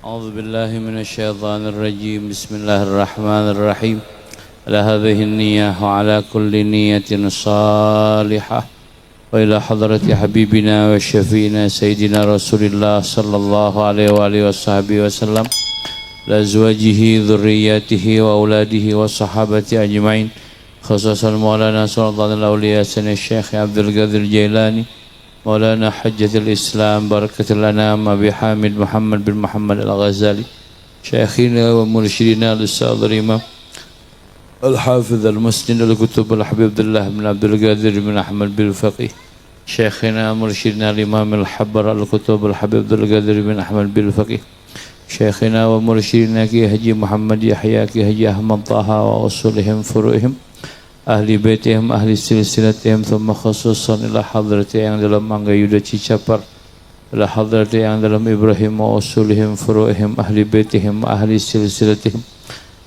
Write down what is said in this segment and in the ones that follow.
أعوذ بالله من الشيطان الرجيم. بسم الله الرحمن الرحيم. على هذه النية وعلى كل نية صالحة وإلى حضرة حبيبنا وشفينا سيدنا رسول الله صلى الله عليه وآله وصحبه وسلم، لأزواجه، ذرياته، وأولاده وصحابته أجمعين، خصوصا مولانا سلطان الأولياء سيدنا الشيخ عبد القادر الجيلاني، مولانا حجة الإسلام بركة الأنام أبي حامد محمد بن محمد الغزالي، شيخنا ومرشدنا الأستاذ الإمام الحافظ المسند الكتب الحبيب عبد الله بن عبد القادر بن أحمد بالفقيه، شيخنا مرشدنا الإمام الحبر الكتب الحبيب عبد القادر بن أحمد بالفقيه، شيخنا ومرشدنا كي هجي محمد يحيى، كي هجي أحمد طه، وأصولهم فروعهم، أهل بيتهم، أهل سلسلتهم، ثم خصوصا إلى حضرة Eyang Dalem Angga Yuda Cicapar، إلى حضرة Eyang Dalem Ibrahim وأصولهم فروعهم، أهل بيتهم، أهل سلسلتهم،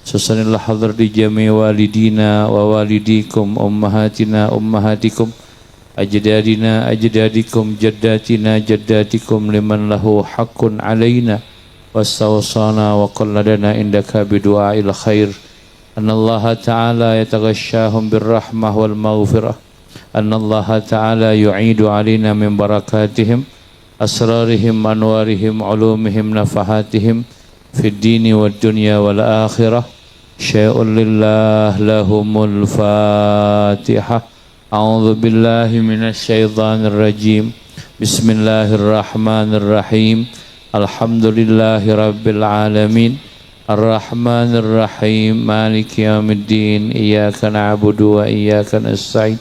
خصوصا إلى حضرة جميع والدينا ووالديكم، أمهاتنا، أمهاتكم، أجدادنا، أجدادكم، جداتنا، جداتكم، لمن له حق علينا واستوصانا وقلدنا عندك بدعاء الخير، أن الله تعالى يتغشاهم بالرحمة والمغفرة، أن الله تعالى يعيد علينا من بركاتهم، أسرارهم، أنوارهم، علومهم، نفحاتهم في الدين والدنيا والآخرة. شيء لله لهم الفاتحة. أعوذ بالله من الشيطان الرجيم. بسم الله الرحمن الرحيم. الحمد لله رب العالمين، الرحمن الرحيم، مالك يوم الدين، إياك نعبد وإياك نستعين،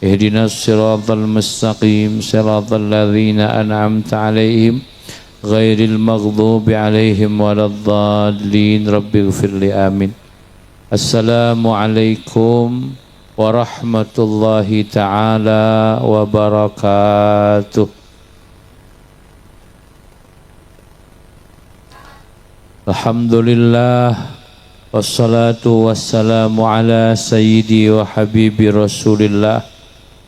اهدنا الصراط المستقيم، صراط الذين أنعمت عليهم، غير المغضوب عليهم ولا الضالين، رب اغفر لي، آمين. السلام عليكم ورحمة الله تعالى وبركاته. Alhamdulillah, wassalatu wassalamu ala sayyidi wa habibi rasulillah,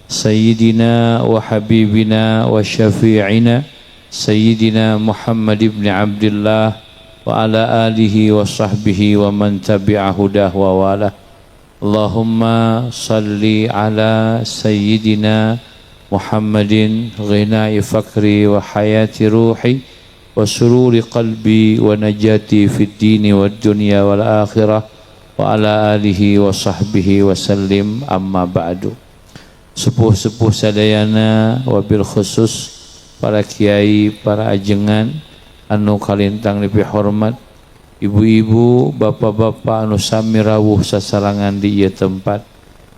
sayyidina wa habibina wa syafi'ina sayyidina Muhammad ibn Abdullah wa ala alihi wa sahbihi wa man tabi'a hudah wa wala. Allahumma salli ala sayyidina Muhammadin ghina'i fakri wa hayati ruhi wa sururi qalbi wa najati fid dini wad dunya wal akhirah wa ala alihi wa sahbihi wa sallim, amma ba'du. Sepuh-sepuh sadayana, wabil khusus para kiai, para ajengan anu kalintang dipihormat, ibu-ibu, bapak-bapak anu sami rawuh sasarangan di ieu tempat,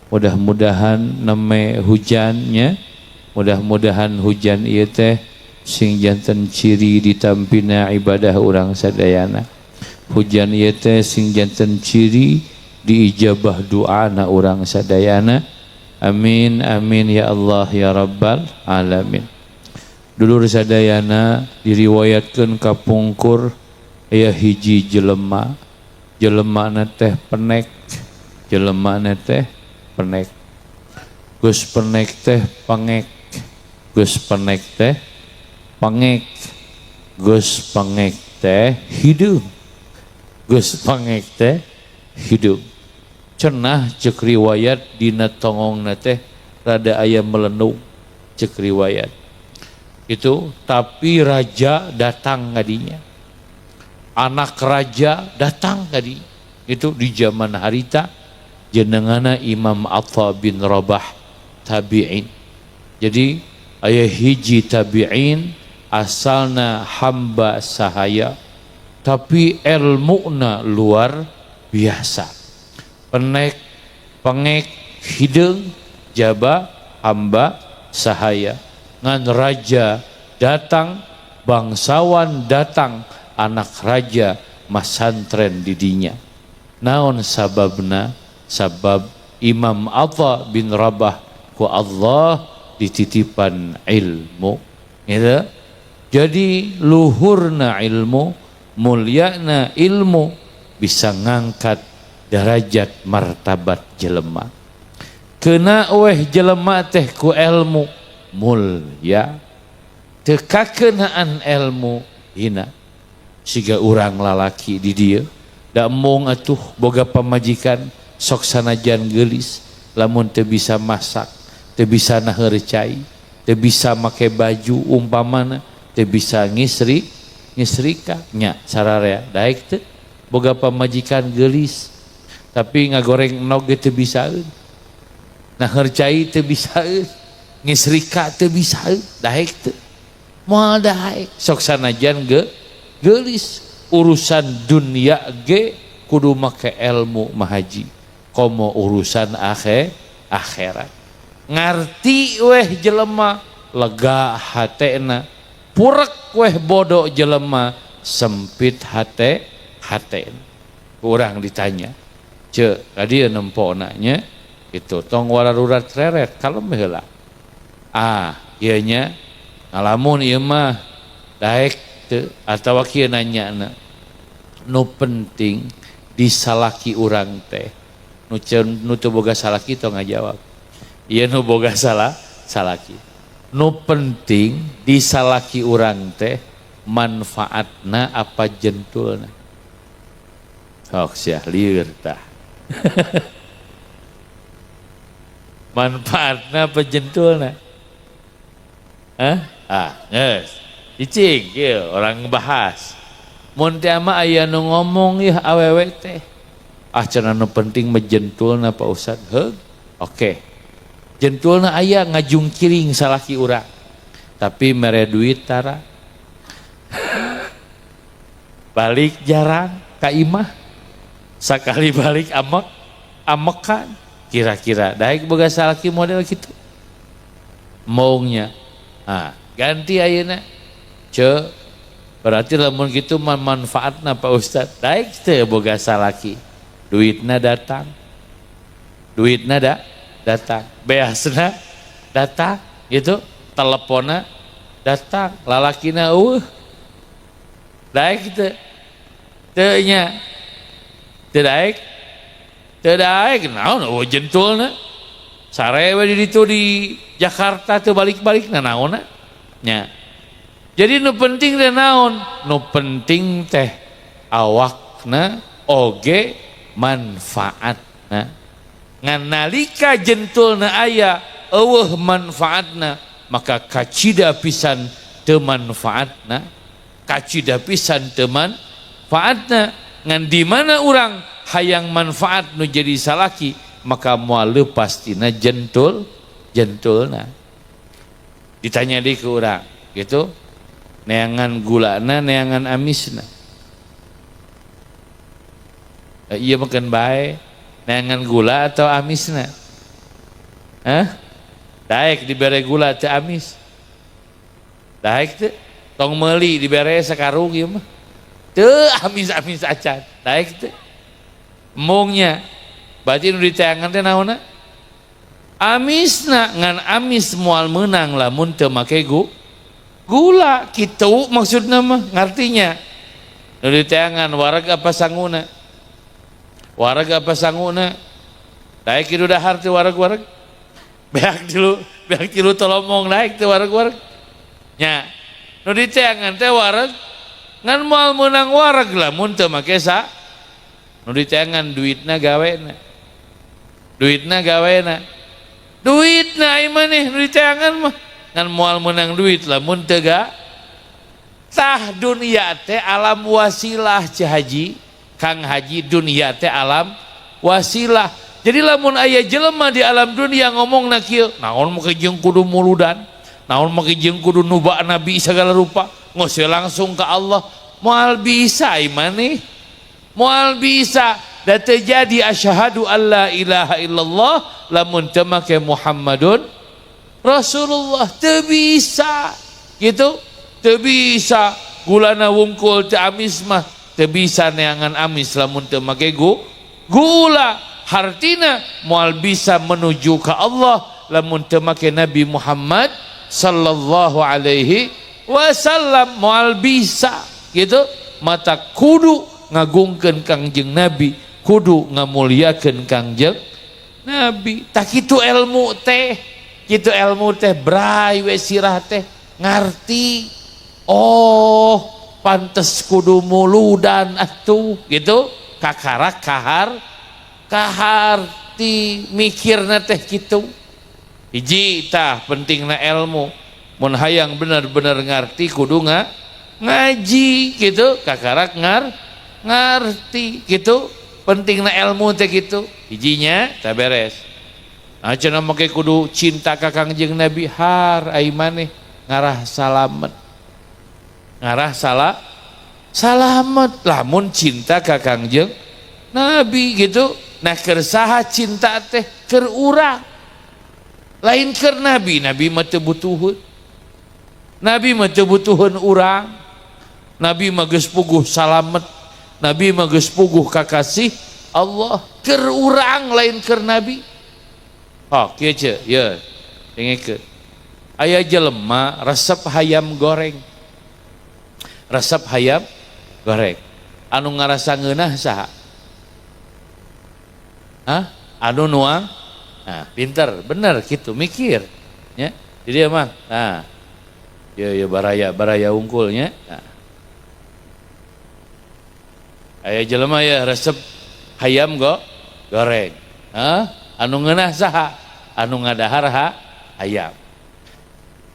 mudah-mudahan neme hujannya, mudah-mudahan hujan ieu teh sing janten ciri ditampina ibadah urang sadayana, hujan ieu teh sing janten ciri diijabah doana urang sadayana. Amin amin ya Allah ya rabbal alamin. Dulur sadayana, diriwayatkeun kapungkur aya hiji jelema, jelemana teh penek, jelemana teh penek, geus penek teh pangek, geus penek teh pangek, geus pangek teh hideung, geus pangek teh hideung. Cenah cek riwayat dina tongongna teh rada aya melenung, cek riwayat itu. Tapi raja datang ngadinya, anak raja datang tadi itu di zaman harita, jenengana Imam Atha bin Rabah, tabi'in. Jadi aya hiji tabi'in asalna hamba sahaya tapi ilmuna luar biasa. Penek, pengek, hideung, jaba hamba sahaya, ngan raja datang, bangsawan datang, anak raja masantren didinya. Naon sababna? Sabab Imam Atha bin Rabah ku Allah dititipan ilmu gitu. Jadi luhurna ilmu, mulyana ilmu bisa ngangkat derajat martabat jelema. Kena weh jelema teh ku ilmu mulya, teu kakenaan ilmu hina. Siga urang lalaki di dieu da embung atuh boga pamajikan sok sanajan geulis lamun teu bisa masak, teu bisa naheur cai, teu bisa make baju umpamana, teu bisa ngisrika nya sararea daek teu boga pamajikan geulis tapi ngagoreng endog ge teu bisaeun, naheur cai teu bisaeun, ngisrika teu bisaeun, daek teu? Moal daek sok sanajan geulis. Urusan dunia ge kudu make ilmu mahaji, komo urusan akhirat. Ngarti weh jelema lega hatena, purek weh bodoh jelema sempit hatena. Kurang ditanya ce tadi nempona nya itu tong wararurat reret kalem heula. Ah ieu nya ngalamun ieu mah daek teu atawa kieu nanyana, nu penting disalaki urang teh nu teu boga salaki tong ngajawab ieu, nu boga salah salaki, nu penting disalaki urang teh manfaatna apa jentulna? Sok sia lieur tah. Manfaatna apa jentulna? Hah? Ah, geus. Cicing kieu orang bahas. Mun teh mah aya nu ngomong yeuh awewe teh. Ah cenah nu penting mah jentulna Pak Ustad. Heug. Oke. Jentulna aya ngajungkiring salaki urang. Tapi mere duit tara. Balik jarang ka imah. Sakali balik amek amekan. Kira-kira daek boga salaki model kitu? Maungnya. Ah, ganti ayeuna. Ce, berarti lamun kitu mah manfaatna Pak Ustad. Daek teu boga salaki? Duitna datang. Duitna datang. Beasna datang gitu. Teleponna datang, lalakina eueuh. Daek teu? Teu nya. Teu daek? Teu daek naon eueuh jentulna. Sare we di ditu di Jakarta teu balik-balik na naonna nya. Jadi nu penting teh naon? Nu penting teh awakna oge manfaatna. Ngan nalika jentulna aya eueuh manfaatna, maka kacida pisan teu manfaatna, kacida pisan teu manfaatna. Ngan di mana urang hayang manfaat nu jadi salaki, maka moal leupas tina jentulna. Ditanya deui ke urang gitu, neangan gulana neangan amisna? Iya makan bae, neangan gula atau amisna? Hah? Daek dibere gula teu amis? Daek teu? Tong meuli dibere sakarung ieu mah teu amis-amis acan, daek teu? Embungnya berarti nu diteangan teh naonna? Amisna. Ngan amis moal meunang lamun teu make gula kitu maksudna mah, ngartinya. Nu diteangan wareg apa sanguna? Wareg apa sanguna? Daek kitu dahar teu wareg-wareg? Beak tilu, beak tilu tolomong, daek teu wareg-wareg? Nya nu diteangan teh wareg, ngan moal meunang wareg lamun teu make sa. Nu diteangan duitna gawena? Duitna gawena? Duitna ai maneh nu diteangan mah, ngan moal meunang duit lamun teu ga. Tah dunia teh alam wasilah. Ceu Haji, Kang Haji, dunia teh alam wasilah. Jadi lamun aya jelema di alam dunia ngomongna kieu, naon make jeung kudu muludan, naon make jeung kudu nuba nabi segala rupa, ngos langsung ke Allah, moal bisa ai maneh, moal bisa. Da teu jadi asyhadu alla ilaha illallah lamun teu make Muhammadun Rasulullah, teu bisa gitu. Teu bisa gulana wungkul teu amis mah, teu bisa neangan amis lamun teu make gula. Hartina moal bisa menuju ke Allah lamun teu make Nabi Muhammad sallallahu alaihi wasallam, moal bisa gitu. Mata kudu ngagungkeun Kangjeng Nabi, kudu ngamuliakeun Kangjeng Nabi. Tak kitu ilmu teh, kitu ilmu teh, bray we sirah teh ngarti. Oh, Pantes kudu muludan atuh gitu. Kakarak kahar kaharti mikirna teh kitu. Hiji tah pentingna ilmu. Mun hayang bener-bener ngarti kudu ngaji gitu, kakarak ngarti gitu. Pentingna ilmu teh gitu. Hijinya tah beres. Nah, cenah make kudu cinta ka Kangjeng Nabi, har ai maneh ngarah salamet. Ngarah salah salamet lamun cinta ka Kangjeng Nabi gitu. Nah, keur saha cinta teh? Keur urang. Lain keur Nabi, Nabi mah teu butuheun. Nabi mah teu butuheun urang. Nabi mah geus puguh salamet. Nabi mah geus puguh kakasih Allah. Keur urang, lain keur Nabi. Oh, kieu ce, ye. Dengekeun. Aya jelema resep hayam goreng. Resep hayam goreng. Anu ngarasa ngeunah saha? Hah? Anu nuang? Nah, pinter, bener gitu, mikir. Ya. Jadi emang, nah, ya, ya baraya, baraya unggulnya. Nah. Aya jelema ya resep hayam goreng. Hah? Anu ngeunah saha? Anu ngadahar hayam.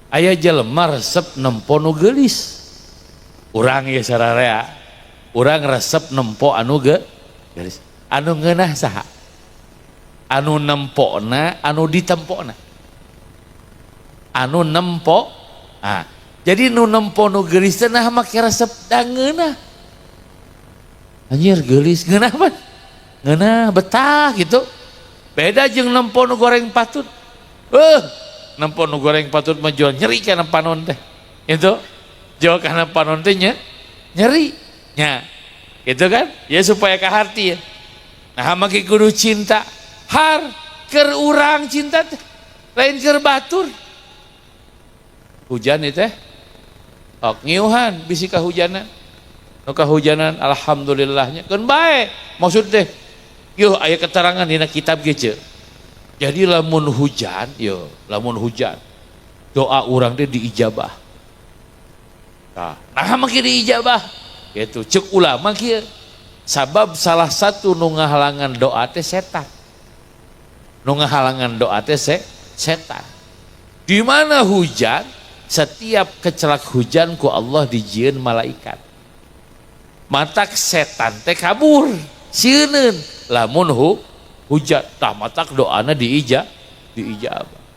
Aya jelema resep nempo nu geulis. Urang ieu sararea. Urang resep nempo anu geulis. Anu ngeunah saha? Anu nempona, anu ditempona. Anu nempo. Ah, jadi nu nempo nu geulis teh nah make resep da ngeunah. Anjir geulis ngeunah mah. Ngeunah betah gitu. Beda jeung nempo nu goreng patut. Nempo nu goreng patut mah jual nyeri kana panon teh. Itu jual kana panon teh nya nyeri. Nya. Gitu kan? Ya supaya kaharti ya. Nah, make kudu cinta. Har keur urang cinta teh. Lain keur batur. Hujan itu teh. Ok, ngiuhan bisi kahujanan. Nu kahujanan alhamdulillahnya. Keun bae maksud teh. Yuh aya keterangan dina kitab ge ce. Jadi lamun hujan, yo, lamun hujan doa urang teh diijabah. Nah, nah make diijabah. Gitu cek ulama kieu. Sabab salah satu nu ngahalangan doa teh setan. Nu ngahalangan doa teh setan. Di mana hujan, setiap kecelak hujan ku Allah dijieun malaikat. Matak setan teh kabur, sieuneun lamun hujan, tah matak doana diijabah.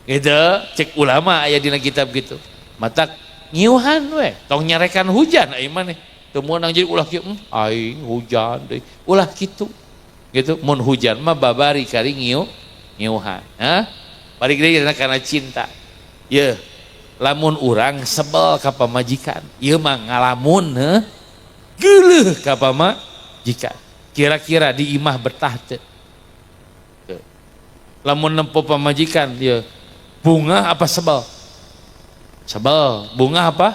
Gitu, cek ulama aya dina kitab gitu. Matak ngiuhan we, tong nyarekan hujan ai maneh. Teu meunang jadi ulah kieu, aing hujan deui. Ulah kitu. Gitu, mun hujan mah babari kari ngiuhan. Hah? Balik deui karena cinta. Ye, lamun urang sebel ka pamajikan, ieu mah ngalamun heuh. Geuleuh ka pamajikan. Kira-kira di imah betah teu? Teu. Lamun nempo pamajikan, ye, bunga apa sebel? Sebel. Bunga apa?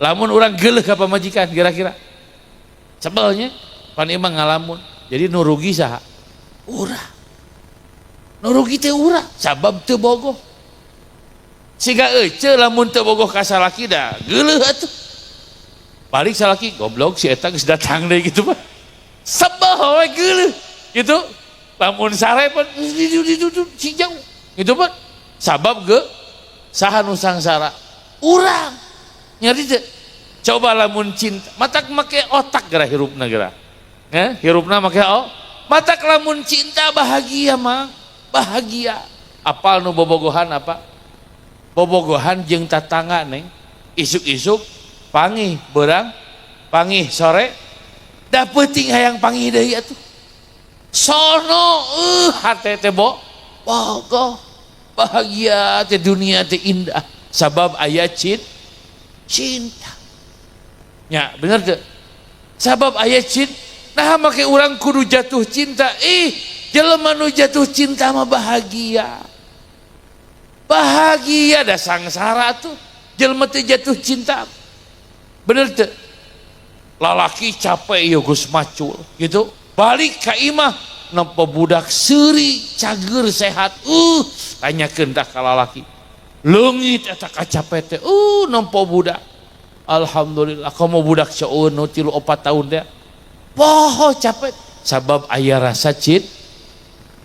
Lamun urang geuleuh ka pamajikan kira-kira sebelnya, pan imah ngalamun. Jadi nu rugi saha? Urang. Nu rugi teh urang, sabab teu bogoh. Siga ece lamun teu bogoh ka salaki da geuleuh atuh. Balik salaki goblok si eta geus datang deui gitu mah. Sebel we geuleuh gitu. Lamun sare pun si jauh gitu mah. Sabab ge saha nu sangsara? Urang. Ngerti teu? Coba lamun cinta, matak make otak geura hirupna geura. Eh, hirupna make oh. Matak lamun cinta bahagia mah, bahagia. Apal nu bobogohan apa? Bobogohan jeung tatangga neng. Isuk-isuk pangih beurang, pangih sore, da peuting hayang pangih deui atuh. Sono hate teh bogoh. Bahagia teh dunia teh indah sabab aya cinta. Ya, bener teu? Sabab aya cinta. Nah, make urang kudu jatuh cinta. Ih, jelema nu jatuh cinta mah bahagia. Bahagia da sangsara tuh. Jelema teh jatuh cinta. Bener teu? Lalaki capek ya geus macul gitu. Balik ka imah nempo budak seuri, cager, sehat. Tanyakeun tah ka lalaki. Leungit eta kacape teh. Nempo budak. Alhamdulillah kamu budak ceueun nu 3 4 tahun teh poho capek sabab aya rasa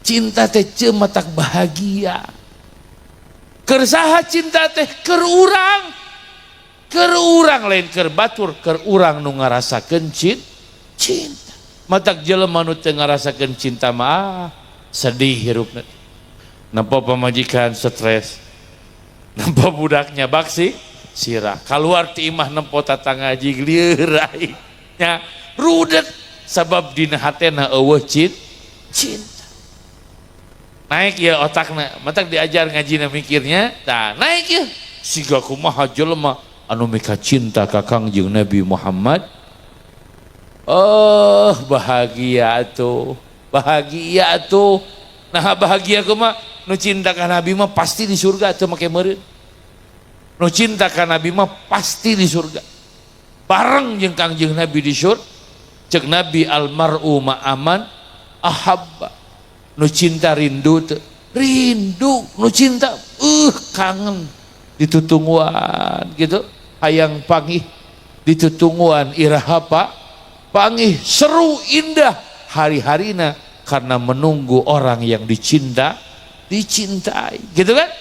cinta teh ceu matak bahagia. Keur saha cinta teh? Keur urang. Keur urang lain keur batur, keur urang nu ngarasakeun cinta. Matak jelema nu teu ngarasakeun cinta mah sedih hirupna. Nempo pamajikan stres, nempo budaknya baksi sirah, keluar ti imah nempo tatangga jig lieur aing nya rudet sabab dina hatena eueuh cinta. Naik ya otakna, matak diajar ngajina mikirnya, tah naik ya siga kumaha jelema anu mika cinta ka Kangjeng Nabi Muhammad. Oh bahagia tuh, bahagia tuh. Nah bahagia kumaha? Nu cinta ka Nabi mah pasti di surga teu make meureun. Nu cinta ka Nabi mah pasti di surga. Bareng jeung Kangjeng Nabi di surga. Cek Nabi almaru ma'aman ahabba. Nu cinta rindu teu? Rindu, nu cinta kangen ditutungguan gitu. Hayang pangih ditutungguan iraha pa pangih seru indah hari-harina karena menunggu orang yang dicinta dicintai gitu kan.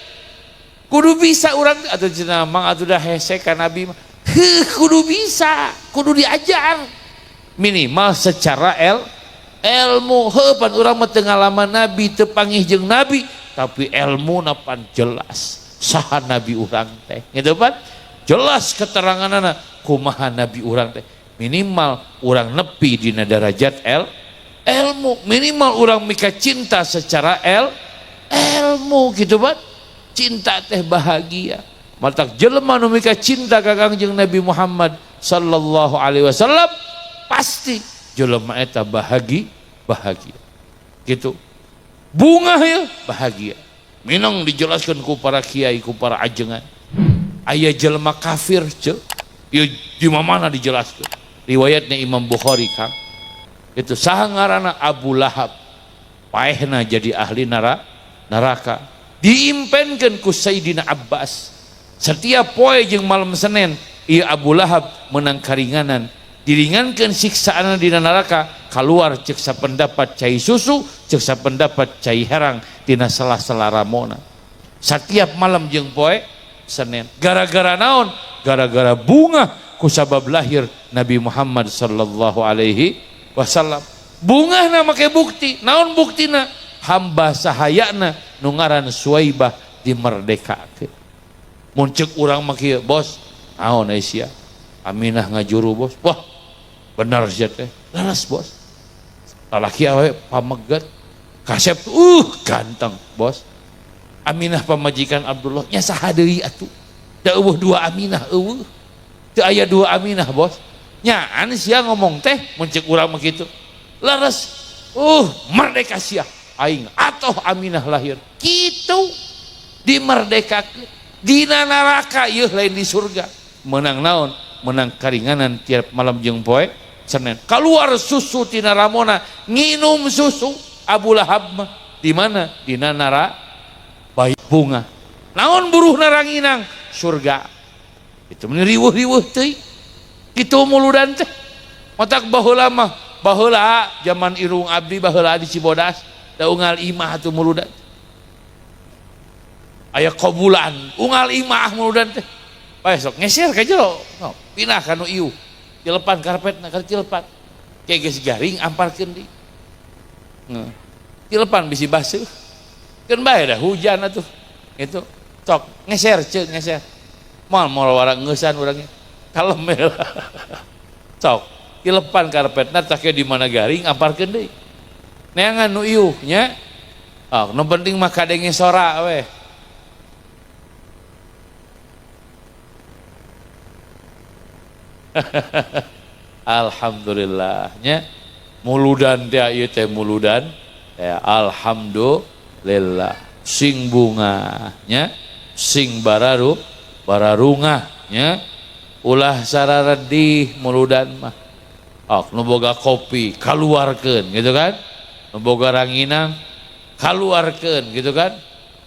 Kudu bisa urang atau cinta mang atuh dah hese ka Nabi mah. Heuh kudu bisa, kudu diajar minimal secara ilmu. Heuh pan urang mah teu ngalaman Nabi, teu pangih jeung Nabi, tapi ilmu pan jelas saha Nabi urang teh gitu pan. Jelas keteranganana kumaha Nabi urang teh, minimal urang nepi dina derajat ilmu, minimal urang mika cinta secara ilmu gitu pan. Cinta teh bahagia. Matak jelema nu mika cinta ka Kangjeng Nabi Muhammad sallallahu alaihi wasallam pasti jelema eta bahagia, bahagia gitu. Bunga ya bahagia. Minang dijelaskan ku para kiai, ku para ajengan. Aya jelema kafir ceu, ieu di mana dijelaskan. Riwayatnya Imam Bukhari Kang. Itu saha ngaranna? Abu Lahab. Paehna jadi ahli neraka. Diimpenkeun ku Sayyidina Abbas. Setiap poe jeung malam Senin, ieu Abu Lahab menang karinganan. Diringankeun siksaanna dina neraka, keluar cek sapendapat cai susu, cek sapendapat cai herang tina sela-sela ramona. Setiap malam jeung poe Senin. Gara-gara naon? Gara-gara bunga kusabab lahir Nabi Muhammad sallallahu alaihi wasallam. Bungahna make bukti. Naon buktina? Hamba sahayana nu ngaran Suwaibah dimerdekakeun. Mun ceuk urang mah kieu, bos, naon ai sia? Aminah ngajuru bos. Wah, bener sia teh. Leres bos. Lalaki awewe pameget. Kasep ganteng bos. Aminah pamajikan Abdullah nya saha deui atuh? Da eueuh dua Aminah eueuh. Teu aya dua Aminah bos. Nyaan sia ngomong teh mun ceuk urang mah kitu. Leres. Merdeka sia. Aing atoh Aminah lahir. Kitu dimerdekakeun. Dina neraka ieu lain di surga. Menang naon? Menang karinganan tiap malam jeung poe Senin. Keluar susu tina ramona, nginum susu Abu Lahab mah. Di mana? Dina neraka bayi bunga. Naon buruh naranginang? Surga. Itu meni riweuh-riweuh teuing. Kitu muludan teh. Matak baheula mah, baheula zaman irung abdi baheula di Cibodas, da unggal imah atuh muludan. Aya kobulan, unggal imah muludan teh. Bae sok ngeser ka jero. No, pindah ka nu ieu. Cilepan karpetna ka cilepan. Kayak geus garing amparkeun deui. Cilepan bisi baseuh. Keun bae dah hujan atuh. Gitu. Sok ngeser ceuk ngeser. Moal moal warang ngeusan urangnya. Kalem we. Sok cilepan karpetna tah di mana garing amparkeun deui. Neangan nu ieu nya. Oh, nu penting mah kadenge sora weh. Alhamdulillah nya. Muludan teh ieu teh muludan. Ya, alhamdulillah sing bunga nya, sing bararungah nya, ulah sararedih muludan mah. Oh, nu boga kopi kaluarkeun gitu kan, nu boga ranginang kaluarkeun gitu kan,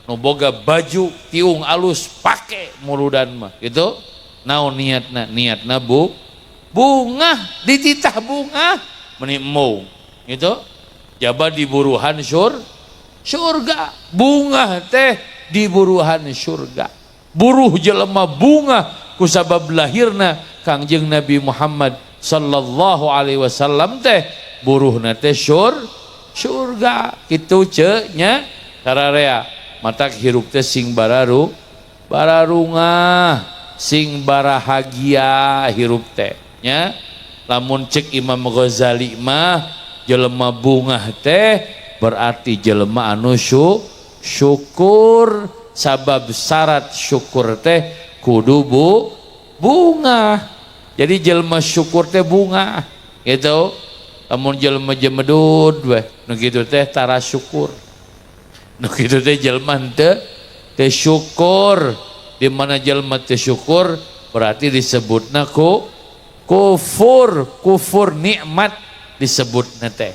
nu boga baju tiung alus pake muludan mah gitu. Naon niatna? Niatna bu bungah, dititah bungah meni embung gitu. Jaba diburuhan surga, bungah teh diburuhan surga. Buruh jelema bungah kusabab lahirna Kangjeng Nabi Muhammad sallallahu alaihi wasallam teh buruhna teh surga kitu ce nya sararea. Matak hirup teh sing bararungah, sing barahagia hirup teh nya. Lamun cek Imam Ghazali mah jelema bungah teh berarti jelema anu syukur, sabab syarat syukur teh kudu bungah. Jadi jelema syukur teh bungah gitu. Lamun jelema jemedud weh nu kitu teh tara syukur, nu kitu teh jelema henteu teu syukur. Di mana jelema teu syukur berarti disebutna ku kufur, kufur nikmat disebutna teh,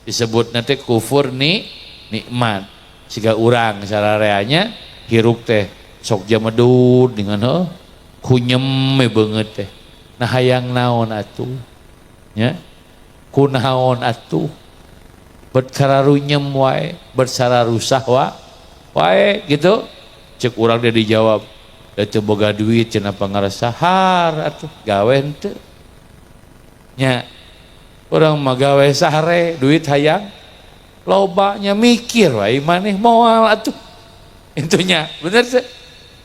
disebutna teh kufur nikmat. Siga urang sarareanya hirup teh sok jamedud dengan heuh kunyem we beungeut teh. Nah hayang naon atuh nya, kunaon atuh bet kararunyem wae, bet sararusah wae gitu. Cek urang dia dijawab, da teu boga duit cenah pangarasahar atuh gawe henteu nya. Urang mah gawe sahare duit hayang loba nya, mikir wae maneh moal atuh intunya bener teu.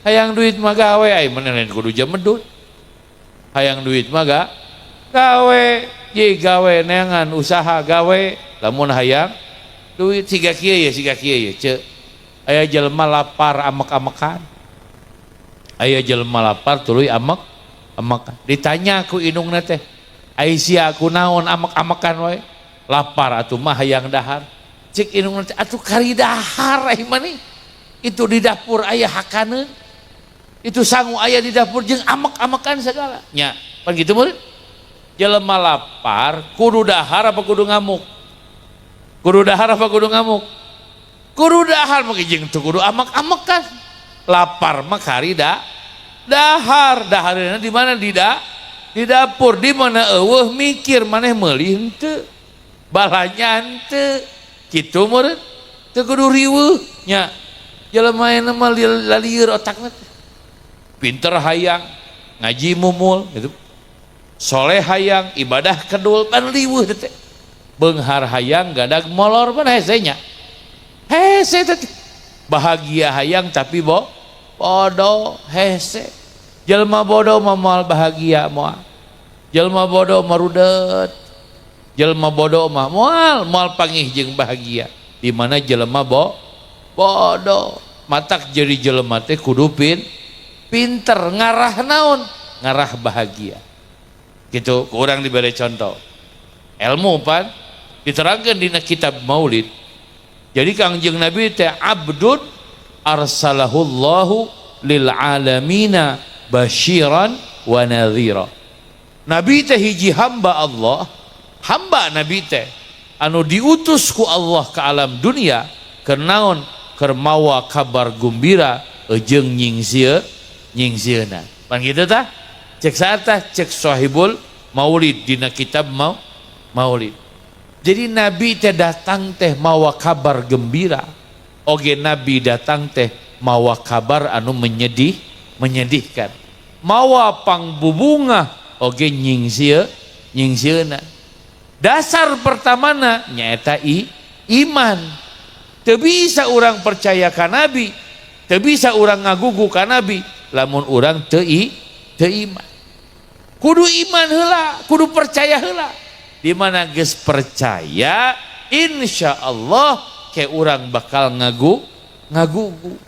Hayang duit mah gawe, ai maneh lain kudu jamedut. Hayang duit mah gawe, ye gawe neangan usaha gawe lamun hayang duit. Siga kieu ye, siga kieu ye ce. Aya jelema lapar amek-amekan, aya jelema lapar tuluy amek-amekan. Ditanya ku indungna teh, ai sia kunaon amek-amekan wae? Lapar atuh mah hayang dahar. Cek indungna teh, atuh kari dahar ai maneh, itu di dapur aya hakaneun, itu sangu aya di dapur jeung amek-amekan segala nya. Pan gitu murid. Jelema lapar kudu dahar apa kudu ngamuk? Kudu dahar apa kudu ngamuk? Kudu dahar mah jeung teu kudu amek-amekan. Lapar mah kari dahar, daharna di mana? Di dapur. Di mana eueuh mikir maneh meuli henteu, balanya henteu kitu murid. Teu kudu riweuh nya. Jelema ayeuna mah lalieur otakna teh. Pinter hayang ngaji mumul gitu, soleh hayang ibadah kedul, pan liweuh teh. Beunghar hayang gadag molor, pan hese nya, hese teh. Bahagia hayang tapi bodoh, hese. Jelema bodoh mah moal bahagia, moal. Jelema bodoh mah rudet, jelema bodoh mah moal moal pangih jeung bahagia. Di mana jelema bodoh. Matak jadi jelema teh kudu pinter ngarah naon, ngarah bahagia gitu. Kurang diberi contoh ilmu pan diterangkan dina kitab Maulid. Jadi Kangjeng Nabi teh abdun arsalahullahu lil alamina basyiran wa nadhira. Nabi teh hiji hamba Allah, hamba Nabi teh anu diutus ku Allah ke alam dunia keur naon? Keur mawa kabar gumbira jeung nyingsieu nyingsieunan. Pan kitu tah? Cek saha tah? Cek Sahibul Maulid dina kitab Maulid. Jadi Nabi teh datang teh mawa kabar gembira, oge Nabi datang teh mawa kabar anu menyedihkan, mawa pangbubungah oge nyingsieu nyingsieunan. Dasar pertamana nyaeta iman. Teu bisa urang percaya ka Nabi, teu bisa urang ngagugu ka Nabi lamun urang teu iman. Kudu iman heula, kudu percaya heula. Di mana geus percaya, insya Allah ke urang bakal ngagugu.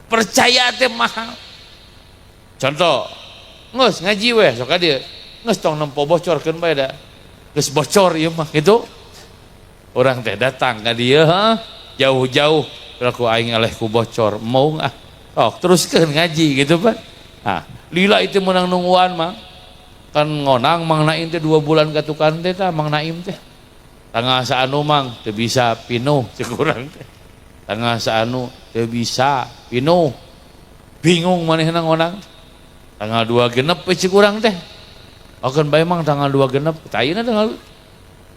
Percaya teh mahal. Contoh, geus ngaji weh sok ka dieu, geus tong nempo bocorkeun bae da geus bocor ieu mah gitu. Urang teh datang ka dieu jauh-jauh ku aing eleh ku bocor mau ah, oh teruskeun ngaji gitu pak. Ah lila itu menang nungguan mah kan ngonang Mang Naim teh 2 bulan katukan teh tah. Mang Naim teh tangga saanu mang teu bisa pinuh, cek urang teh tangga saanu teu bisa pinuh, bingung manehna ngonang. Tanggal 2 genep we cik urang teh. Okeun bae mang tanggal 2 genep. Tah ayeuna tanggal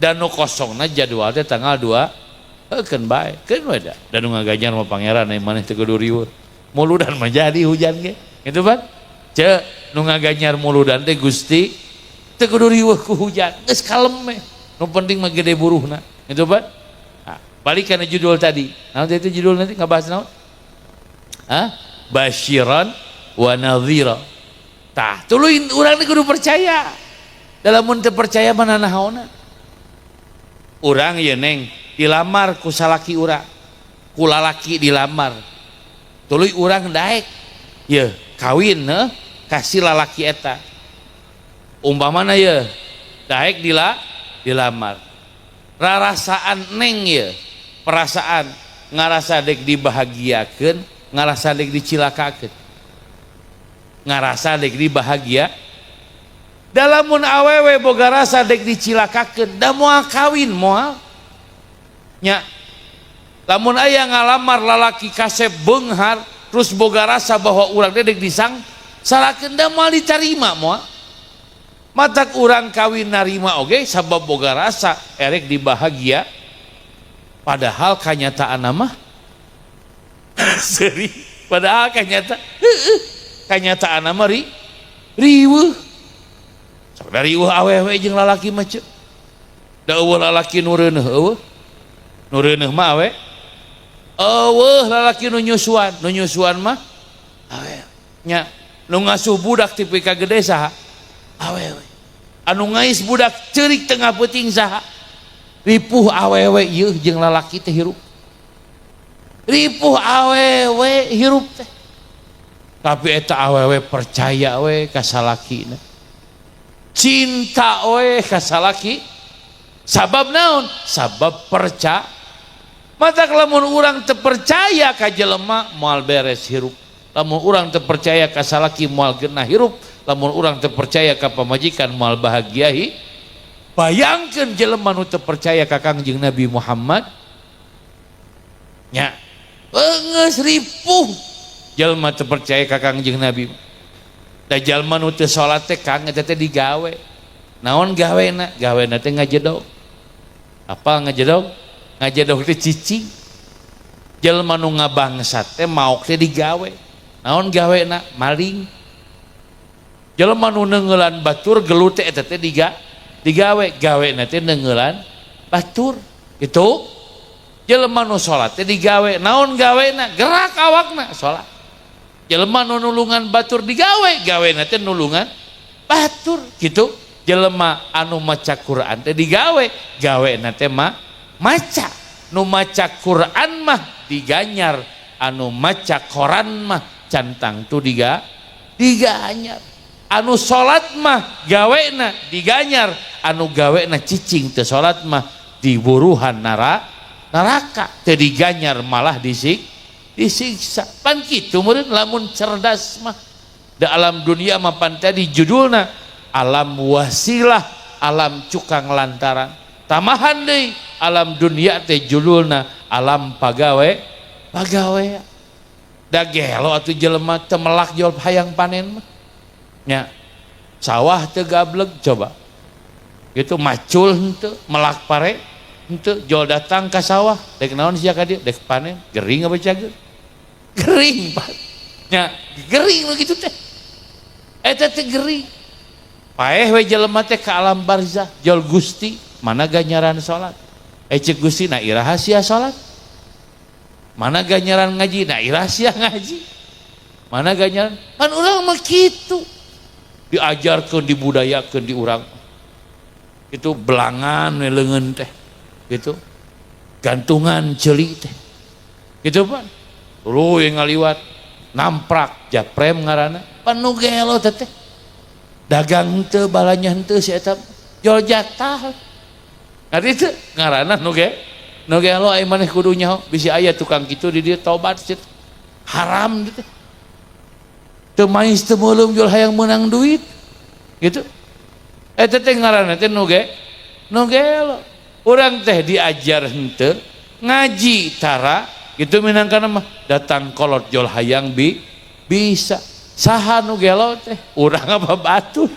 dan nu kosongna jadwal teh tanggal 2. Heukeun bae, keun we da. Da nu ngaganjar mah pangeran ai maneh teu kudu riweuh. Muludan mah jadi hujan ge. Gitu pan? Ceu nu ngaganjar muludan teh Gusti teu kudu riweuh ku hujan. Geus kalem we. Nu penting mah gede buruhna. Gitu pan? Nah, balik kana judul tadi. Naon itu judul nanti ngabahas naon? Hah? Basyiran wa nadhira. Tah, tuluy urang teh kudu percaya. Dalam mun teu percaya mana nahaona? Urang ye neng dilamar ku salaki urang. Ku lalaki dilamar. Tuluy urang daek. Ye, kawin heuh kasih lalaki eta. Umpamana ye, daek dilamar. Rarasaan neng ye, perasaan ngarasa dek dibahagiakeun, ngarasa dek dicilakakeun. Ngarasa dek dibahagia. Dalamun awewe boga rasa dek dicilakakeun, da moal kawin moal. Nya lamun aya ngalamar lalaki kasep beunghar terus boga rasa bahwa urang teh dek disang salakeun da moal ditarima moal. Matak urang kawin narima oge sabab boga rasa erek dibahagia. Padahal kanyataan mah seri, padahal kanyata heueuh, kanyataan mah riweuh. Sok da riweuh awewe jeung lalaki mah ceu. Da eueuh lalaki nu reuneuh eueuh. Nu reuneuh mah awe. Eueuh lalaki nu nyusuan, nu nyusuan mah awewe. Nya nu ngasuh budak ti ka gede saha? Awewe. Anu ngais budak ceurik tengah peuting saha? Ripuh awewe ieu jeung lalaki teh hirup. Ripuh awewe hirup teh. Tapi eta awewe percaya we ka salakina. Cinta we ka salaki. Sabab naon? Sabab percaya. Mata lamun urang teu percaya ka jelema moal beres hirup. Lamun urang teu percaya ka salaki moal genah hirup. Lamun urang teu percaya ka pamajikan moal bahagia hi. Bayangkeun jelema nu teu percaya ka Kangjeng Nabi Muhammad. Nya geus ripuh jelema teu percaya ka Kangjeng Nabi. Da jalma nu teu salat teh Kang eta teh digawe. Naon gawena? Gawena teh ngajedog. Apa ngajedog? Ngajedog teh cicing. Jelema nu ngabangsat teh maok teh digawe. Naon gawena? Maling. Jelema nu neungeulan batur gelut teh eta teh digawe. Gawena teh neungeulan batur. Gitu. Jelema nu salat teh digawe. Naon gawena? Gerak awakna salat. Jelema nu nulungan batur digawe, gawena teh nulungan batur. Gitu. Jelema anu maca Quran teh digawe, gawena teh mah maca. Nu maca Quran mah diganyar, anu maca koran mah cantang tu diganyar. Anu salat mah gawena diganyar, anu gawena cicing teu salat mah diburuhan neraka, teu diganyar malah disiksa. Pan kitu meureun lamun cerdas mah. Da alam dunia mah pan tadi judulna alam wasilah, alam cukang lantaran. Tamahan deui alam dunia teh judulna alam pagawe, pagawe. Da gelo atuh jelema teu melak jol hayang panen mah. Nya sawah teu gableg coba. Gitu macul henteu, melak pare henteu, jol datang ka sawah, dek naon sia ka dieu? Dek panen, gering apa cager? Gering, Pak. Nya gering nu kitu teh. Eta teh gering. Paeh we jelema teh ka alam barzah, jol Gusti, mana ganjaran salat? Ceuk Gusti, na iraha sia salat? Mana ganjaran ngaji? Na iraha sia ngaji? Mana ganjaran? Kan urang mah kitu. Diajarkeun, dibudayakeun di urang. Itu belangan we leungeun teh. Gitu. Gantungan ceuli teh. Gitu pan. Tuluy ngaliwat namprak japrem ngaranna. Pan nu gelo teh teh. Dagang henteu balanya henteu si eta jol jatah. Ngarti teu? Ngaranna nu gelo ai maneh kudu nyaho bisi aya tukang kitu di dieu tobat sia. Haram teh. Teu mais teu meuleum jol hayang meunang duit. Gitu. Eta teh ngaranna teh nu gelo. Urang teh diajar henteu, ngaji tara gitu minangkana mah datang kolot jol hayang bisa. Saha nu gelo teh? Urang apa batur?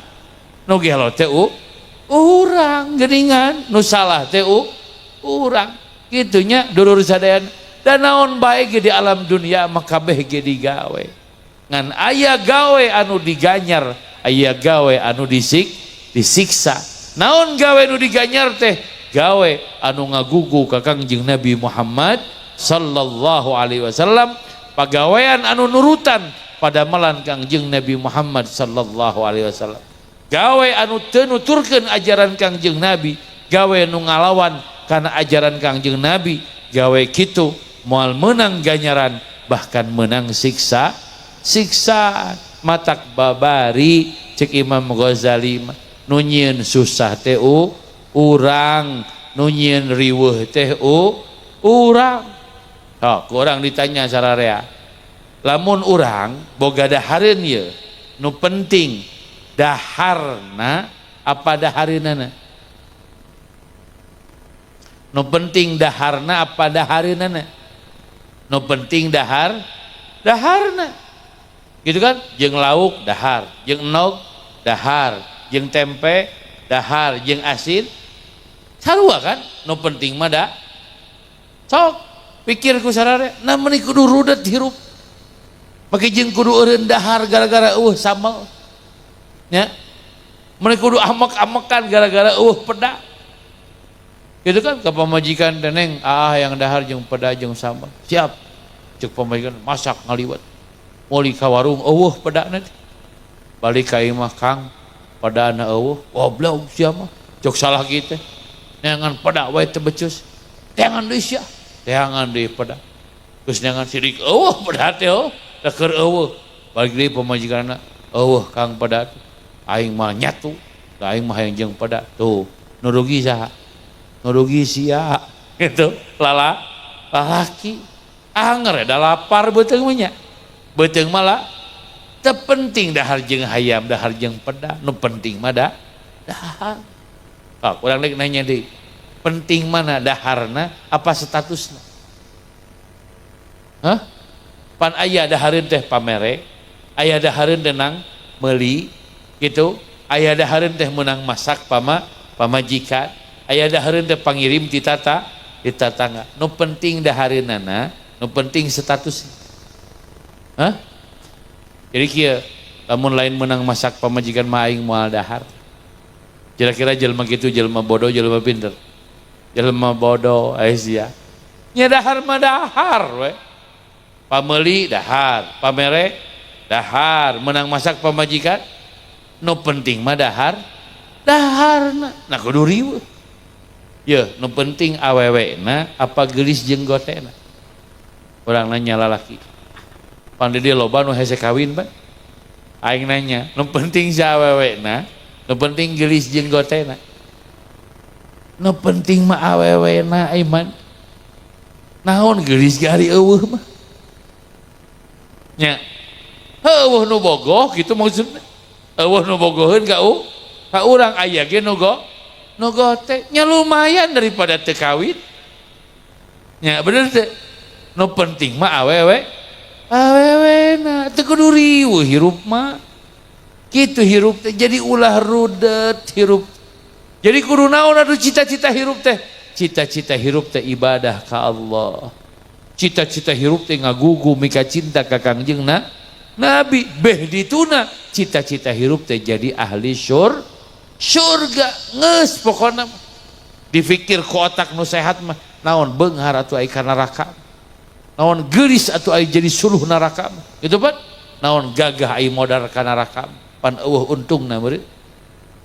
Nu gelo teh urang geuningan, nu salah teh urang. Kitu nya dulur sadayana. Dan naon bae ge di alam dunia mah kabeh ge digawe. Ngan aya gawe anu diganyar, aya gawe anu disiksa. Naon gawe nu diganyar teh? Gawe anu ngagugu ka Kangjeng Nabi Muhammad sallallahu alaihi wasallam, pagawean anu nurutan padamelan Kangjeng Nabi Muhammad sallallahu alaihi wasallam. Gawe anu teu nuturkeun ajaran Kangjeng Nabi, gawe nu ngalawan kana ajaran Kangjeng Nabi, gawe kitu moal meunang ganjaran, bahkan meunang siksa, siksaan. Matak babari cek Imam Ghazali mah, nu nyieun susah teh urang, nu nyieun riweuh teh urang. Oh, ku urang ditanya sararea, lamun urang boga dahareun ieu, nu penting daharna apa dahareunana? Nu penting daharna apa dahareunana? Nu penting daharna. Gitu kan? Jeung lauk dahar, jeung endog dahar, jeung tempe dahar, jeung asin sarua kan? Nu penting mah da. Sok pikir ku sararea, nah meuni kudu rudet hirup. Make jeung kudu eureun dahar gara-gara eueuh sambal. Nya. Meuni kudu amek-amekan gara-gara eueuh peda. Gitu kan ke pamajikan teh, "Neng, ah yang dahar jeung peda jeung sambal." "Siap." Cek pamajikan masak ngaliwet. Meuli ka warung eueuh pedana teh. Balik ka imah, "Kang, pedana eueuh." "Goblok sia mah." Cek salah kitu. Neangan peda wae teu becus. Teangan deui sia. Teangan deui peda. Geus neangan sirik eueuh peda teh oh. Da keur eueuh. Balik deui pamajikanna, "Eueuh Kang peda teh." "Aing mah nyatu. Da aing mah hayang jeung peda." Tuh, nu rugi saha? Nu rugi sia. Gitu. Lala lalaki. Anger da lapar beuteung mah nya. Beuteung mah lah teu penting dahar jeung hayam, dahar jeung peda, nu penting mah da dahar. Ah, kurang rek nanya deui. Penting mana daharna apa statusna? Hah? Pan aya dahareun teh pamere, aya dahareun teh nang meuli gitu, aya dahareun teh meunang masak pamajikan, aya dahareun teh pangirim ti tata di tatangga. Nu penting dahareunana, nu penting statusna. Hah? Jadi kieu, lamun lain menang masak pamajikan mah aing moal dahar. Kira-kira jelema kitu jelema bodoh, jelema pinter? Jelema bodoh aya sia. Nya dahar mah dahar we. Pameli dahar, pamere dahar, menang masak pamajikan. Nu penting mah dahar, daharna. Nah kudu riweuh. Ye, nu penting awewena apa geulis jeung gotena? Urang nanya lalaki. Pan di dieu loba nu hese kawin, Pak. Aing nanya, nu penting si awewena, nu penting geulis jeung gotena? Nu penting mah awewena iman. Naon geulis ge ari eueuh mah. Nya. Heueuh nu bogoh gitu maksudna. Eueuh nu bogoheun ka urang, aya ge nu gote. Nya lumayan daripada teu kawin. Nya bener teu? Nu penting mah awewe awewena, teu kudu riweuh hirup mah. Kitu hirup teh, jadi ulah rudet hirup. Jadi kudu naon atuh cita-cita hirup teh? Cita-cita hirup teh ibadah ka Allah. Cita-cita hirup teh ngagugu mika cinta ka Kangjeng Nabi. Beh dituna cita-cita hirup teh jadi ahli surga geus pokona mah. Dipikir ku otak nu sehat mah, naon beunghar atuh ai ka neraka? Naon geulis atuh ai jadi suluh neraka mah? Gitu pan? Naon gagah ai modar ka neraka? Pan eueuh untungna meureun.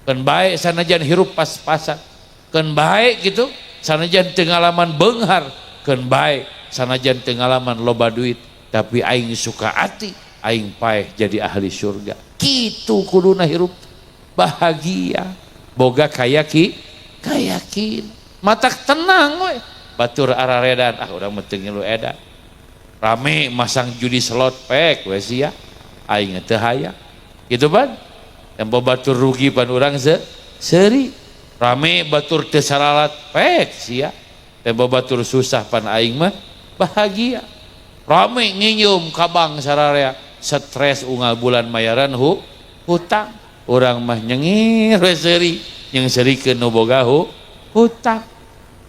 Keun bae sanajan hirup pas-pasan. Keun bae gitu sanajan teu ngalaman beunghar, keun bae sanajan teu ngalaman loba duit, tapi aing suka ati aing paeh jadi ahli surga. Kitu kuduna hirup bahagia, boga kayakin, matak tenang we. Batur araredan, ah urang mah teu ngilu edan. Rame masang judi slot, pek we sia, aing teu hayang. Gitu pan? Tempo batur rugi pan urang seuri. Rame batur teu saralat, pek sia. Tempo batur susah pan aing mah bahagia. Rame nginjem ka bank sararea. Stres unggal bulan mayaran hutang. Urang mah nyengir we seuri, nyeungseurikeun nu boga hutang.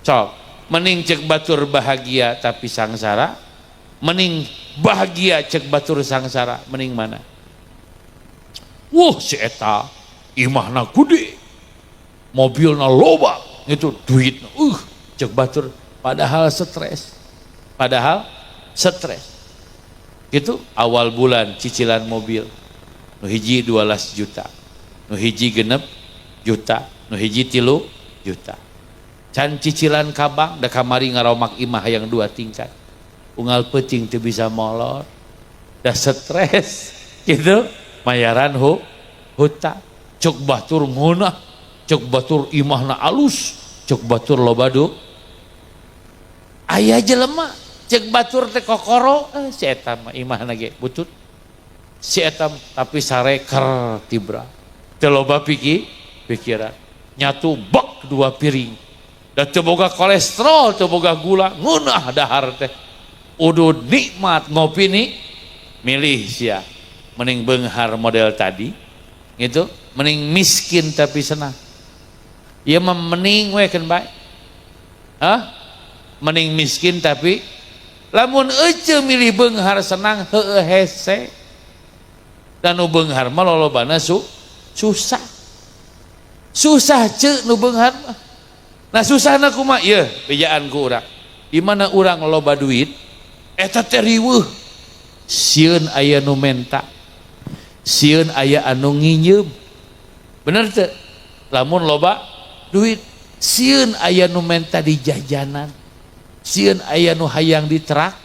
Sok, mending cek batur bahagia tapi sangsara, mending bahagia cek batur sangsara, mending mana? Wuh, si eta imahna gede, mobilna loba, itu duit, cek batur, padahal stres. Padahal stres. Gitu, awal bulan cicilan mobil nu hiji 12 juta, nu hiji 6 juta, nu hiji 3 juta. Can cicilan ka bank, da kamari ngaromak imah yang 2 tingkat. Unggal peuting teu bisa molor, da stres, gitu, mayaran hutang. Cek batur ngeunah, cek batur imahna alus, cek batur loba du. Aya jelema cek batur teh kokoro, si eta mah imahna ge butut. Si eta tapi sareker tibra. Teu loba pikiran. Nyatu bak 2 piring. Da teu boga kolesterol, teu boga gula, ngeunah dahar teh. Udud nikmat ngopi nih, milih sia. Mending beunghar model tadi, gitu. Mending miskin tapi senang. Ieu mah mending we keun bae. Hah? Mending miskin tapi lamun ece milih beunghar senang heueuh hese. Dan nu beunghar mah lolobana susah. Susah ce nu beunghar mah. Nah susahna kumaha? Ieu bejaan ku urang. Di mana urang loba duit eta teh riweuh. Sieun aya nu menta. Sieun aya anu nginjeum. Bener teu? Lamun loba duit, sieun aya nu menta di jajanan. Sieun aya nu hayang ditrak,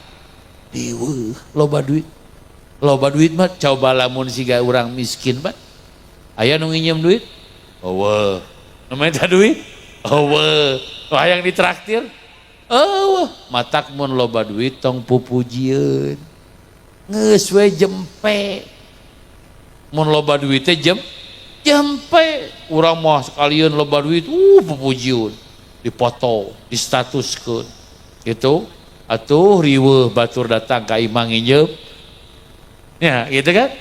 riweuh loba duit. Loba duit mah coba lamun siga urang miskin mah. Aya nu nginjeum duit? Eueuh. Nu menta duit? Eueuh. Nu hayang ditraktir? Eueuh. Matak mun loba duit tong pupujieun. Geus we jempe. Mun loba duit teh jempe. Urang mah sekalian loba duit, pupujieun. Dipoto, distatuskeun. Gitu. Atuh riweuh batur datang ka imah nginjeum. Ya, gitu kan?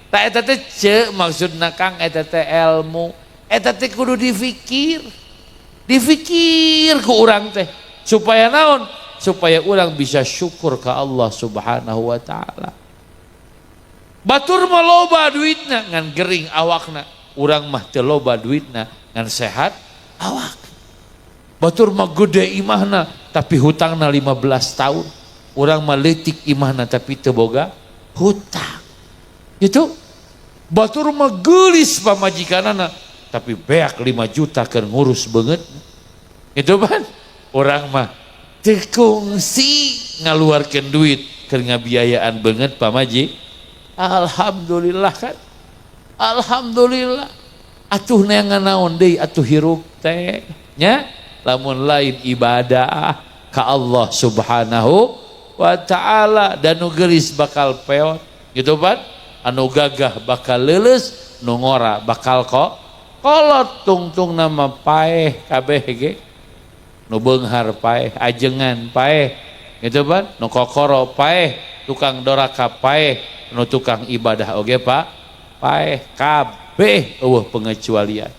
Tak eta teh ce maksudna Kang eta teh ilmu. Eta teh kudu difikir. Difikir ku urang teh supaya naon? Supaya urang bisa syukur ke Allah Subhanahu wa taala. Batur mah loba duitna ngan gering awakna. Urang mah teu loba duitna ngan sehat awak. Batur mah gede imahna tapi hutangna 15 tahun. Urang mah leutik imahna tapi teu boga hutang. Gitu. Batur mah geulis pamajikanana tapi beak 5 juta keur ngurus beungeut. Gitu kan? Urang mah teu kungsi ngaluarkeun duit keur ngabiayaan beungeut pamaji. Alhamdulillah kan? Alhamdulillah. Atuh neangan naon deui atuh hirup teh nya? Lamun lain ibadah ka Allah Subhanahu wa taala, dan nu geulis bakal peot gitu kan? Anu gagah bakal leuleus, nu ngora bakal kok kolot, tungtung nama paeh kabeh ge. Nu beunghar paeh, ajengan paeh gitu kan? Nu kokoro paeh, tukang doraka paeh, nu tukang ibadah oge pak paeh, kabeh eueuh pengecualian.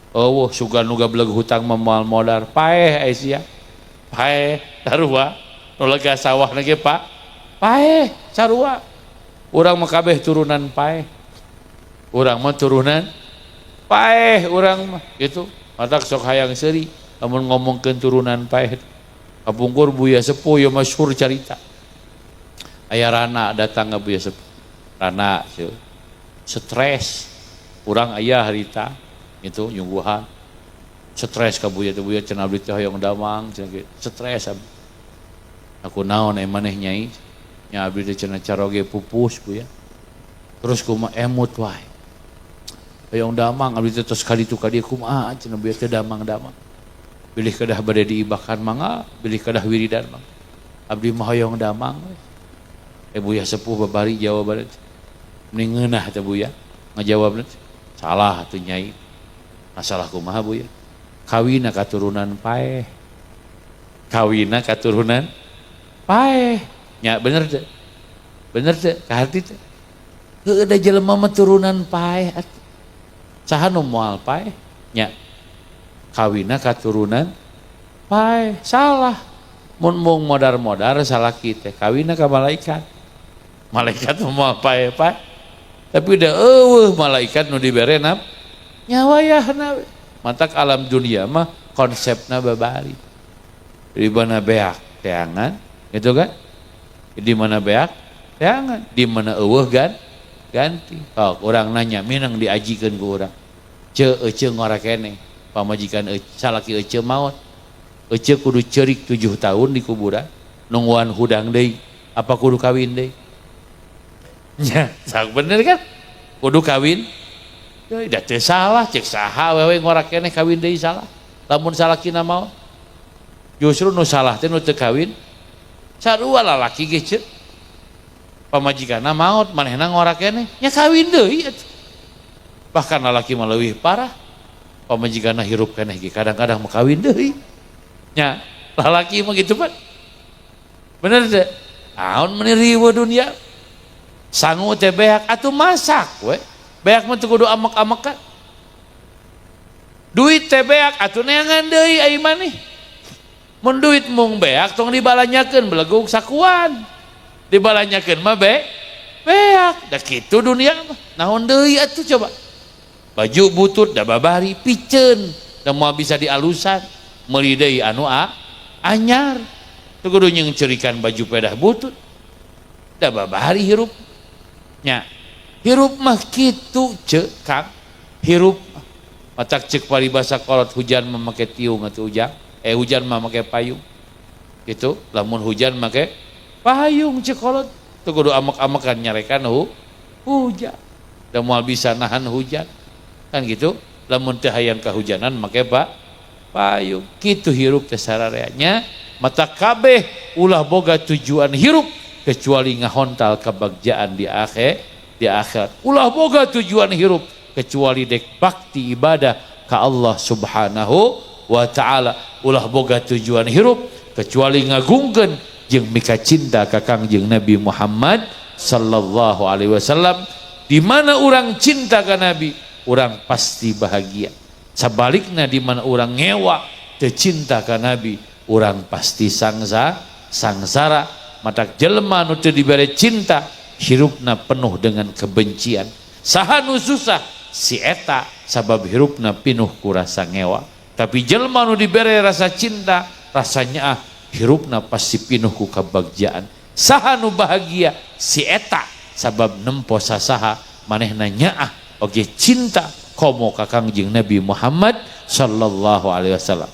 Eueuh sugan nu gableg hutang mah moal modar paeh ai sia. Paeh sarua nu lega sawahna ge pak paeh sarua. Urang mah kabeh turunan paeh. Urang mah turunan paeh urang mah gitu. Matak sok hayang seuri lamun ngomongkeun turunan paeh. Kapungkur Buya Sepuh ya masyhur carita. Aya rana datang ka Buya Sepuh. Rana stres. Urang aya harita gitu nyungguhan. Stres ka Buya teh, Buya cenah abdi teh hoyong damang cenah kitu. Stres abdi. Aku naon maneh nyai? Nya abdi teh cenah caroge pupus Buya. Terus kumaha emut wae. Hoyong damang abdi teh tos kaditu ka dieu kumaha cenah Buya teh damang-damang. Bilih kedah bade diibakan mangga, bilih kedah wiridan mangga. Abdi mah hoyong damang we. Buya Sepuh babari jawaban teh. Mending ngeunah teh Buya ngajawabna teh. Salah atuh nyai. Masalah kumaha Buya? Kawina katurunan paeh. Kawina katurunan paeh. Nya bener teh. Bener teh ka hati teh. Heueuh da jelema mah turunan paeh atuh. Saha nu moal paeh? Nya. Kawinna katurunan paeh, salah. Mun mung modar-modar salaki teh kawinna ka malaikat. Malaikat mah moal paeh-paeh. Tapi da eueuh malaikat nu dibere nap nyawa yahna we. Matak alam dunia mah konsepna babari. Di mana beak teangan, gitu kan? Di mana beak teangan, di mana eueuh gan ganti. Oh, urang nanya minang diajikeun ku urang. Ceu ece ngora keneh, pamajikan salaki ece maot. Ece kudu ceurik 7 tahun di kuburan, nungguan hudang deui. Apa kudu kawin deui? Nya, sak bener kan? Kudu kawin. Deui da teu salah, cek saha wewe ngora keneh kawin deui salah. Lamun salakina maot. Justru nu salah teh nu teu kawin. Sarua lalaki ge ceuk. Pamajikanna maot, manehna ngora keneh, nya kawin deui atuh. Bahkan lalaki mah leuwih parah. Pamajikanna hirup keneh ge kadang-kadang mah kawin deui. Nya, lalaki mah gitu Pak. Bener teu? Aon meuni riweuh dunia. Sangu teh beak atuh masak we. Beak mah teu kudu amek-amekan. Duit teh beak atuh neangan deui ai maneh. Mun duit mung beak tong dibalanyakeun belegug sakuan. Dibalanyakeun mah beak. Da kitu dunia mah. Naon deui atuh coba. Baju butut da babari piceun, da moal bisa dialusan. Meuli deui anu anyar. Teu kudu nyeungceurikan baju pedah butut. Da babari hirup. Nya. Hirup mah kitu ceuk Kang. Hirup matak ceuk paribasa kolot hujan mah make tiung atuh ujang. Hujan mah make payung. Gitu, lamun hujan make payung ceuk kolot. Teu kudu amek-amekan nyarekan hujan. Da moal bisa nahan hujan. Kan gitu, lamun teu hayang kahujanan make payung. Kitu hirup teh sarareanya. Mata kabeh ulah boga tujuan hirup kecuali ngahontal kebagjaan di akhir, di akhirat. Ulah boga tujuan hirup kecuali dek bakti ibadah ka Allah Subhanahu wa taala. Ulah boga tujuan hirup kecuali ngagungkeun jeung mika cinta ka Kangjeng Nabi Muhammad sallallahu alaihi wasallam. Di mana urang cinta ka Nabi, urang pasti bahagia. Sabalikna di mana urang ngewa teu cinta ka Nabi, urang pasti sangsara. Matak jelema nu teu dibere cinta, hirupna penuh dengan kebencian. Saha nu susah? Si eta, sabab hirupna pinuh ku rasa ngewa. Tapi jelema nu dibere rasa cinta, rasanya hirupna pasti pinuh ku kebahagiaan. Saha nu bahagia? Si eta, sabab nempo sasaha manehna nyaah oge cinta komo ka Kangjeng Nabi Muhammad sallallahu alaihi wasallam.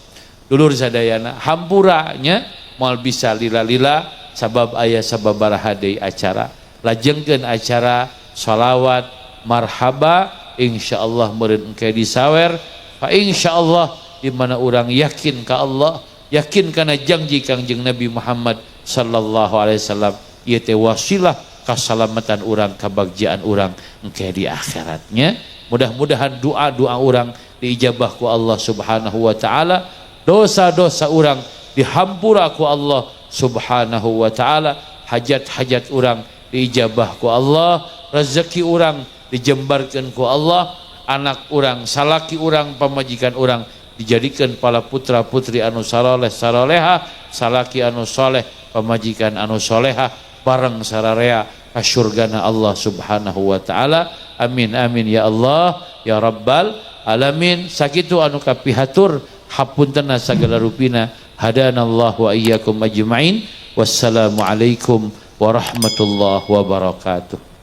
Dulur sadayana, hampuranya moal bisa lila-lila sabab aya sababaraha deui acara. Lajengkeun acara shalawat marhaba insyaallah meureun engke disawer. Fa insyaallah di mana urang yakin ka Allah, yakin kana janji Kangjeng Nabi Muhammad sallallahu alaihi wasallam, ieu teh wasilah kasalamatan urang, kabagjaan urang engke di akhiratnya. Mudah-mudahan doa-doa urang diijabah ku Allah Subhanahu wa taala, dosa-dosa urang dihampura ku Allah Subhanahu wa taala, hajat-hajat urang diijabah ku Allah, rezeki urang dijembarkeun ku Allah, anak urang, salaki urang, pamajikan urang dijadikan para putra putri anu saroleh saroleha, salaki anu soleh, pamajikan anu soleha, bareng sararea ka syurgana Allah Subhanahu wa taala. Amin amin ya Allah ya Rabbal alamin. Sakitu anu kapihatur, hapuntena sagala rupina. Hadanallahu wa iyyakum ajmain. Wassalamualaikum warahmatullahi wabarakatuh.